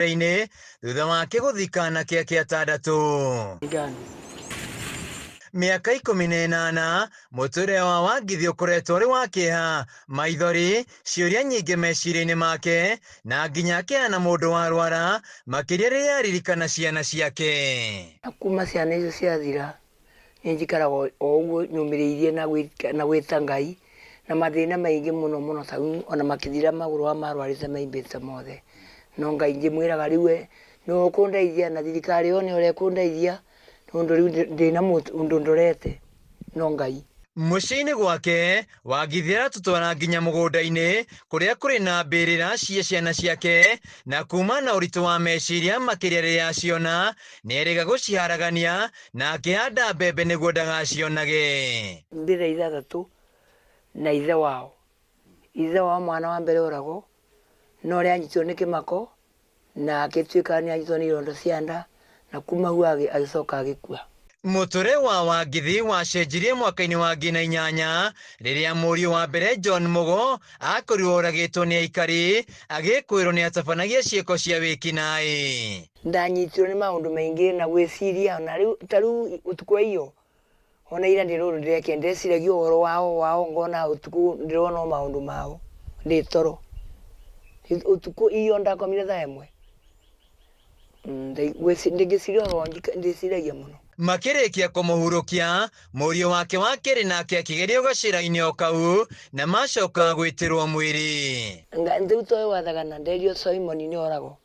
Inĩ thutha wake gũthika anake ake atandatũ. Mĩaka 18 mũtũrĩre wa Wangithi ũkoretwo ũrĩ wa kĩeha, maithori, ciũria nyingĩ meciria-inĩ make, na nginya akĩhana mũndũ warwara, makĩria rĩrĩa aririkana ciana ciake. Na kuma ciana icio ciathira, nĩ njikaraga o ũguo nyũmĩrĩirie na gwĩta Ngai, na mathĩna maingĩ mũno mũno ta rĩu ona makĩthira magũrũ aya marwarĩte maimbĩte mothe. No Ngai njĩmwĩraga rĩu we nĩwe ũkũndeithia na thirikari yone ũrĩa ĩkũndeithia tondũ rĩu ndĩna ũndũ ndorete no Ngai. Mũciĩ-inĩ gwake, Wangithi aratũtwara nginya mũgũnda-inĩ kũrĩa kũrĩ na mbĩrĩra cia ciana ciake, na kuma na ũritũ wa meciria makĩria rĩrĩa aciona, nĩerĩga gũciharagania na akĩhanda mbembe nĩguo ndagacionage. Mbĩrĩra ithathatũ na ithe wao. Ithe wao mwana wa mbere oragwo, na ũrĩa anyitirwo nĩ kĩmako na agĩtuĩka nĩ anyitwo nĩ ironda cia nda na kuma hau agĩcoka agĩkua. Mũtũrĩre wa Wangithi wacenjirie mwaka-inĩ wa 2008 rĩrĩa mũriũ wa mbere John Mugo akorirwo oragĩtwo nĩ aikari agĩkũĩrwo nĩ atabanagia ciĩko cia wĩkinaĩ. Ndanyitirwo nĩ maũndũ maingĩ na gwĩciria ona rĩu ta rĩu ũtukũ wa iyo ona ira ndĩrĩ ũndũ ndĩrekire ndĩreciragia ũhoro wao wao ngona ũtukũ ndĩrona o maũndũ mao ndĩ toro. Ũtukũ iyo ndakomire thaa 1. Ndingĩciria ũhoro ndĩciragia mũno. Makĩrĩkia kũmũhurũkia, mũriũ wake wa kerĩ nake akĩgerio gacĩra-inĩ o kau na macoka gwĩtĩrwo mwĩrĩ. Rĩu toĩ wathaga na nderio Simon nĩ oragwo.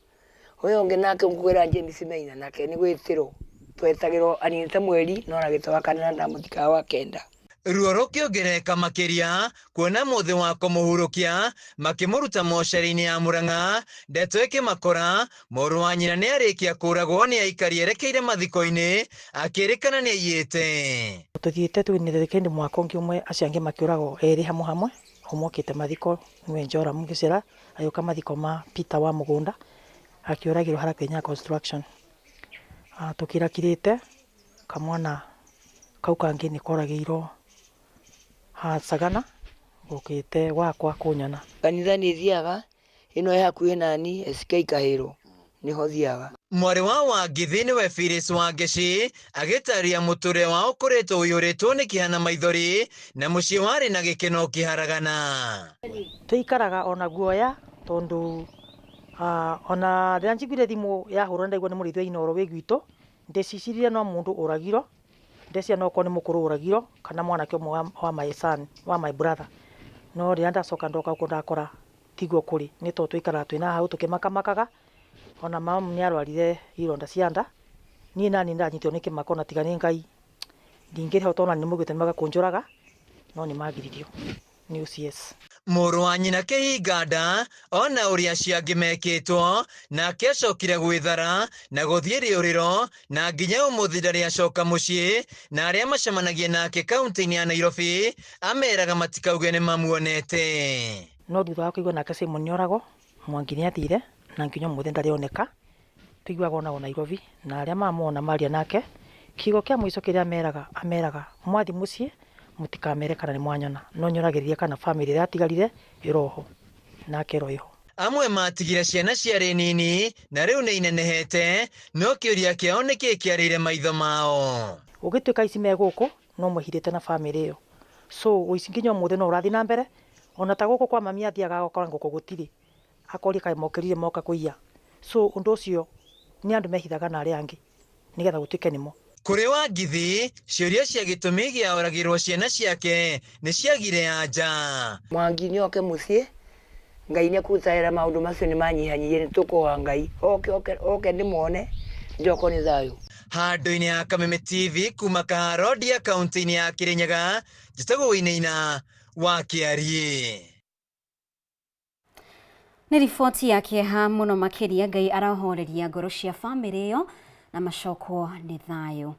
Ũyũ ũngĩ nake ngũkwĩra James Maina nake nĩ gwĩtĩrwo. Twetagĩrwo aninĩte mweri no aragĩte wa kana na ndamũthikaga wa 9. Ruo rũkĩongerereka makĩria kuona mũthĩ wa kũmũhurũkia makĩmũruta mocarĩ-inĩ ya Murang'a, ndeto ĩkĩmakora mũrũ wa nyina nĩ arĩkia kũragwo nĩ aikari erekeire mathiko-inĩ akĩrĩkana nĩ aiyĩte. Tũthiĩte tũinĩte kĩndũ mwaka ũngĩ ũmwe acio angĩ makĩũragwo erĩ hamwe hamwe ũmwe okĩte mathiko nĩwe Joram Gĩcera agĩũka mathiko ma Peter wa Mũgũnda akĩũragĩrwo harĩa Kenya construction. Tũkirakirĩte kamwana kau kangĩ nĩ koragĩirwo ha Sagana gũkĩte gwakwa kũnyona. Kanitha nĩ thiaga ĩno ĩ hakuhĩ nani SK Kahĩrwo nĩho thiaga. Mwarĩ wa Wangithi nĩwe Phyllis Wangeci agĩtaria mũtũrĩre wao ũkoretwo ũiyũrĩtwo nĩ kĩeha na maithori na mũciĩ warĩ na gĩkeno ũkĩharagana. Tũikaraga ona guoya tondũ ona rĩrĩa njiguire thimũ yahũrwo ndaigua nĩ mũrĩithi wa Inooro wĩ gwitũ ndĩciciririe no mũndũ ũragirwo ndeciria no okorwo nĩ mũkũrũ ũragirwo kana mwanake ũmwe wa my son wa my brother no rĩrĩa ndacoka ndoka gũkũ ndakora tiguo kũrĩ nĩ tondũ tũikaraga twĩna hau tũkĩmakamakaga ona mamu nĩ arwarire ironda cia nda niĩ nani ndanyitirwo nĩ kĩmako na tiga nĩ Ngai ndingĩrĩhota ona nĩ maugĩte nĩ magakũnjũraga no nĩ magiririo nĩ OCS. Mũrũ wa nyina kĩhinga nda ona ũrĩa acio angĩ mekĩtwo nake acokire gwĩthara na gũthiĩ rĩũrĩro na nginya ũmũthĩ ndarĩ acoka mũciĩ na arĩa macemanagia nake kaunti-inĩ ya Nairobi ameraga matikauge nĩ mamuonete. No thutha wa kũigua nake Simon nĩoragwo Mwangi nĩathire na nginya ũmũthĩ ndarĩ oneka tũiguaga onagwo Nairobi na arĩa mamuona maria nake kiugo kĩa mũico kĩrĩa ameraga ameraga mwathi mũciĩ mũtikamere kana nĩ mwanyona no nyoragĩrĩria kana famĩlĩ ĩrĩa yatigarire ĩroho nake ĩro ĩho. Amwe matigire ciana ciarĩ nini na rĩu nĩ inenehete no kĩũria kĩao nĩ kĩĩ kĩarĩire maitho mao. Ũgĩtuĩka ici me gũkũ no mwĩhithĩte na famĩlĩ ĩyo so ũici nginya ũmũthĩ no ũrathiĩ na mbere ona ta gũkũ kwa mami athiaga agakora ngũkũ gũtirĩ akoria kaĩ mokĩrire moka kũiya so ũndũ ũcio nĩ andũ mehithaga na arĩa angĩ nĩgetha gũtuĩke nĩmo. Kũrĩ Wangithi ciũria cia gĩtũmi gĩa oragĩrwo ciana ciake nĩ ciagire anja. Mwangi nĩ oke mũciĩ Ngai nĩ ekũtaĩra maũndũ macio nĩ manyihanyihie nĩ tũkũhoya Ngai oke oke oke ndĩmuone njoko nĩ thayũ. Handũ-inĩ ya Kameme TV kuma Kaharo Ndia kaunti-inĩ ya Kirinyaga njĩtagwo Wainaina wa Kĩariĩ. Nĩ riboti ya kĩeha mũno makĩria Ngai arahoreria ngoro cia famĩlĩ ĩyo na macokwo nĩ thayũ.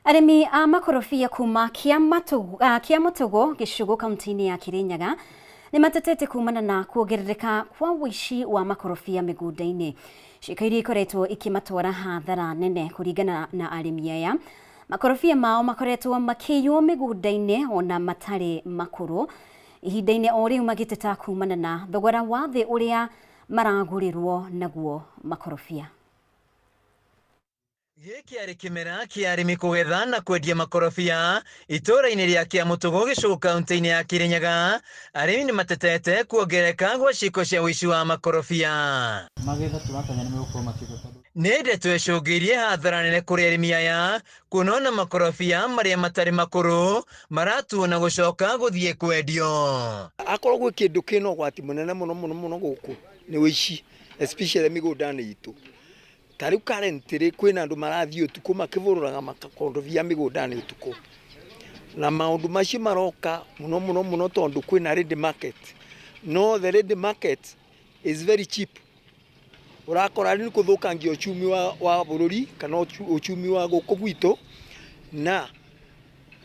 Arĩmi a makorobia kuma Kĩa Mũtũgũ Gĩcũgũ kaunti-inĩ ya Kirinyaga nĩ matetete kumana na kuongerereka kwa ũici wa makorobia mĩgũnda-inĩ. Ciĩko iria ikoretwo ikĩmatwara hathara nene kũringana na arĩmi aya. Makorobia mao makoretwo makĩiywo mĩgũnda-inĩ ona matarĩ makũrũ. Ihinda-inĩ o rĩu magĩteta kumana na thogora wa thĩ ũrĩa Maragũrĩrwo naguo makorobia. Gĩkĩ arĩ kĩmera kĩa arĩmi kũgetha na kwendia makorobia itũũra-inĩ rĩa Kĩamũtũgũ gĩcũgũ kaunti-inĩ ya Kirinyaga. Arĩmi nĩ matetete kuongerereka gwa ciĩko cia ũici wa makorobia. Magetha tũratanya nĩ megũkorwo makĩgwa tondũ Nĩ ndeto ĩcũngĩirie hathara nene kũrĩ arĩmi aya kuona ona makorobia marĩa matarĩ makũrũ maratuo na gũcoka gũthiĩ kwendio. Akorwo gwĩ kĩndũ kĩna ũgwati mũnene mũno mũno mũno gũkũ nĩ ũici, especially mĩgũnda-inĩ itũ. Ta rĩu currently kwĩna andũ marathiĩ ũtukũ makĩbũrũraga makondobia mĩgũnda-inĩ ũtukũ. Na maũndũ macio maroka mũno mũno mũno tondũ kwĩna ready market. No the ready market is very cheap. Ũrakora nĩ kũthũkangia uchumi wa bũrũri kana uchumi wa gũkũ gwitũ, na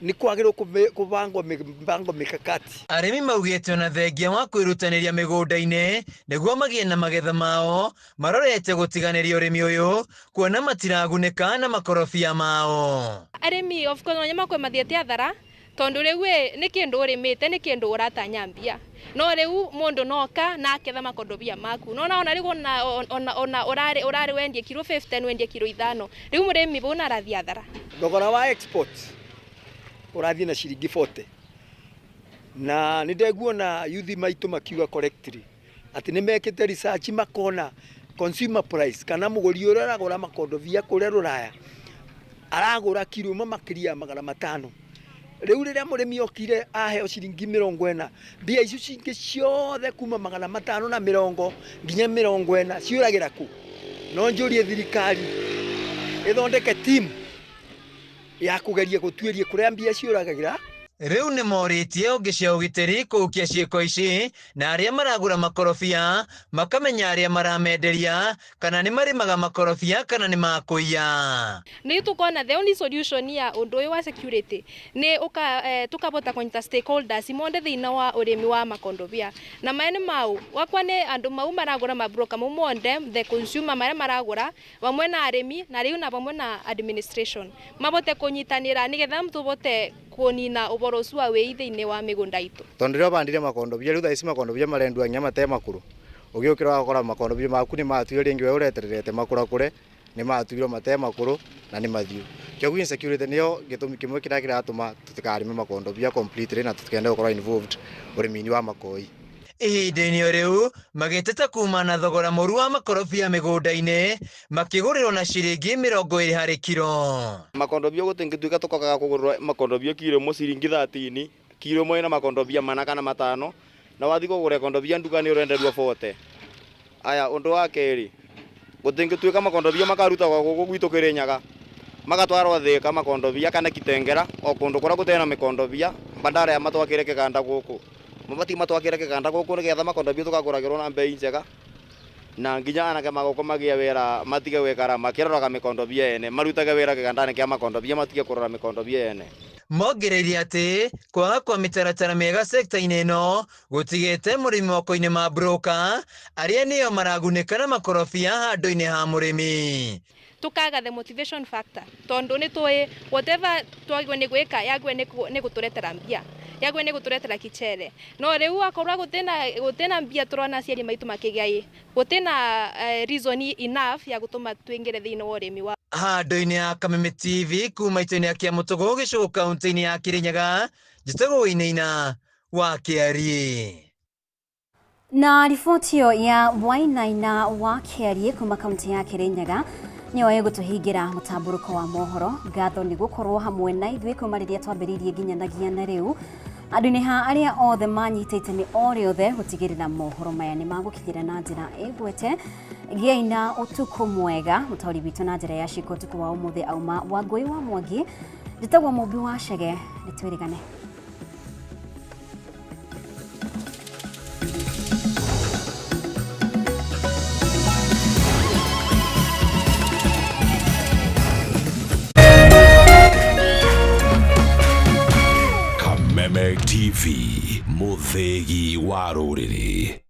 nĩ kwagĩrĩirwo kũbangwo mĩbango mikakati. Arĩmi maugĩte ona thengia wa kwĩrutanĩria mĩgũnda-inĩ nĩguo magĩe na magetha mao, marorete gũtiganĩria ũrĩmi ũyũ kuona matiragunĩka na makorobia mao. Arĩmi of course no makwe mathiĩte athara tondu riu ni kindu urimite ni kindu uratanya mbia no riu mundu noka na aketha makondobia maku no ona riu ona urari wendie kiro 50 wendie kiro 5 riu murimi bu narathia athara. Thogora wa export urathie na ciringi 40 na ni ndeguona yuthi maitu makiuga correctly ati ni mekite research makona consumer price kana muguri uria aragura makondobia kuria ruraya aragura kiro imwe makiria 500. Riu riria murimi okire aheo ciringi 40, mbia icio cingĩ ciothe kuma 520 nginya 40 ciũragĩra kũ? No njũrie thirikari ĩthondeke team ya kũgeria gũtuĩria kũrĩa mbia ciũragĩra. Riu nĩ morĩtie honge cia ũgitĩri kũhukia ciĩko ici na arĩa maragũra makorobia makamenya arĩa maramenderia kana nĩ marĩmaga makorobia kana nĩ makũiya. Nĩ tukona the only solution ya ũndũ ũyũ wa security nĩ tukabota kũnyita stakeholders monde thĩinĩ wa ũrĩmi wa makondobia na maĩ nĩ mau wakwa nĩ andũ mau maragũra mabroka mau monde the consumer marĩa maragũra vamwe na arĩmi na rĩu na vamwe na administration mabote kũnyitanĩra nĩgetha tũbote kunina ũboro ũcio wa wĩi thĩinĩ wa mĩgũnda itũ. Tondu rĩrĩa ũbandire makondobia rĩu thaa ici makondobia marendua nginya mate makũrũ ũgĩũkĩra ũgakora makondobia maku nĩ matuire rĩngĩ we ũretererete makũrakũre nĩ matuirwo mate makũrũ na nĩ mathiu. Kĩoguo insecurity nĩyo gĩtũmi kĩmwe kĩrĩa kĩratũma tũtikarĩme makondobia completely na tũtikende gũkorwo involved ũrĩmi-inĩ wa makoi. Ihinda-inĩ o rĩu magĩteta kuma na thogora mũru wa makorobia mĩgũnda-inĩ makĩgũrĩrwo na ciringi 20 harĩ kiro. Makondobia gũtingĩtuĩka tũkokaga kũgũrĩrwo makondobia kiro ĩmwe ciringi 13, kiro ĩmwe ĩna makondobia 4 kana 5 na wathiĩ kũgũra ikondobia nduka nĩ ũrenderwo 40. Aya ũndũ wa kerĩ gũtingĩtuĩka makondobia makarutagwo gũkũ gwitũ Kĩrĩnyaga magatwarwo Thĩka makondobia kana Kitengera o kũndũ kũrĩa gũtarĩ na mĩkondobia badala ya matwakĩre kĩganda gũkũ. Mabati matwakĩre kĩganda gũkũ nĩgetha makondobia tũkagũragĩrwo na mbei njega na nginya anake magũkũ magĩe wĩra matige gwĩkara makĩroraga mĩkondobia ene marutage wĩra kĩganda-inĩ kĩa makondobia matige kũrora mĩkondobia ene. Mongereirie atĩ kwaga kwa mĩtaratara mĩega sekta-inĩ ĩno gũtigĩte mũrĩmi moko-inĩ ma broker arĩa nĩo maragunĩka na makorobia handũ-inĩ ha mũrĩmi. Tukaga the motivation factor tondu nĩ tũĩ whatever twagĩrĩirwo nĩ gwĩka yagĩrĩirwo nĩ gũtũretera mbia yagĩrĩirwo nĩ gũtũretera kichere no rĩu akorwo gũtĩna mbia tũrona aciari maitũ makĩgĩa ĩ gũtĩna reason enough ya gũtũma tũingĩre thĩinĩ wa ũrĩmi wa handũ-inĩ ya Kameme TV kuma itũra-inĩ ya Kĩamũtũgũ gĩcũgũ kaunti-inĩ ya Kĩrĩnyaga njĩtagwo Wainaina wa Kĩariĩ. Na riboti ĩyo ya Wainaina wa Kĩariĩ kuma kaunti ya Kĩrĩnyaga nĩyo ĩgũtũhingĩra mũtambũrũko wa mohoro. Ngatho nĩ gũkorwo hamwe na ithuĩ kuma rĩrĩa twambĩrĩirie nginyanagia na rĩu. Andũ-inĩ ha arĩa othe manyita itemi o rĩothe gũtigĩrĩra mohoro maya nĩ magũkinyĩra na njĩra ĩgwete. Gĩai na ũtukũ mwega. Mũtaũri witũ na njĩra ya ciĩko ũtukũ wa ũmũthĩ auma Wangũi wa Mwangi. Njĩtagwo Mũmbi wa Chege, nĩtwĩrĩgane. Kameme TV, mũthĩgi wa rũrĩrĩ.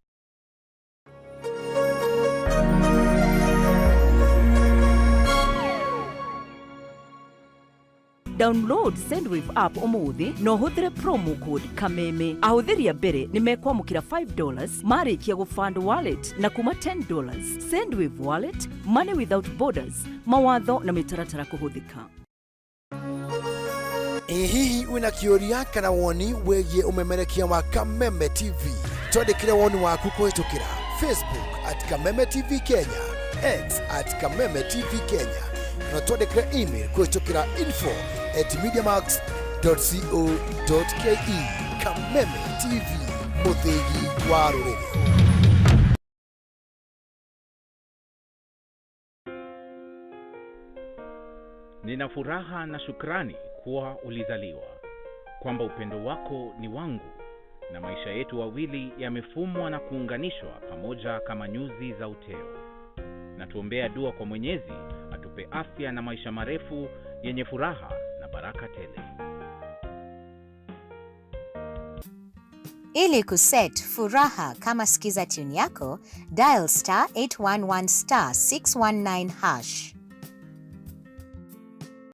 Download Sendwave app ũmũthĩ na ũhũthĩre promo code Kameme. Ahũthĩri a mbere nĩ mekwamũkĩra $5 marĩkia gũfund wallet na kuma $10. Sendwave Wallet, money without borders. Mawatho na mĩtaratara kũhũthĩka. Ĩ hihi wĩna kĩũria kana woni wĩgiĩ ũmemerekia wa Kameme TV? Twandĩkĩre woni waku kũhĩtũkĩra Facebook @KamemeTVKenya, X @KamemeTVKenya, kana twandĩkĩre email kũhĩtũkĩra info@mediamax.co.ke. Kameme TV, mũthĩgi wa rũrĩrĩ. Nina furaha na shukrani kuwa ulizaliwa, kwamba upendo wako ni wangu na maisha yetu wawili yamefumwa na kuunganishwa pamoja kama nyuzi za uteo. Na tuombea dua kwa Mwenyezi atupe afya na maisha marefu yenye furaha na baraka tele. Ili kuset Furaha kama skiza tune yako, dial *811*619#.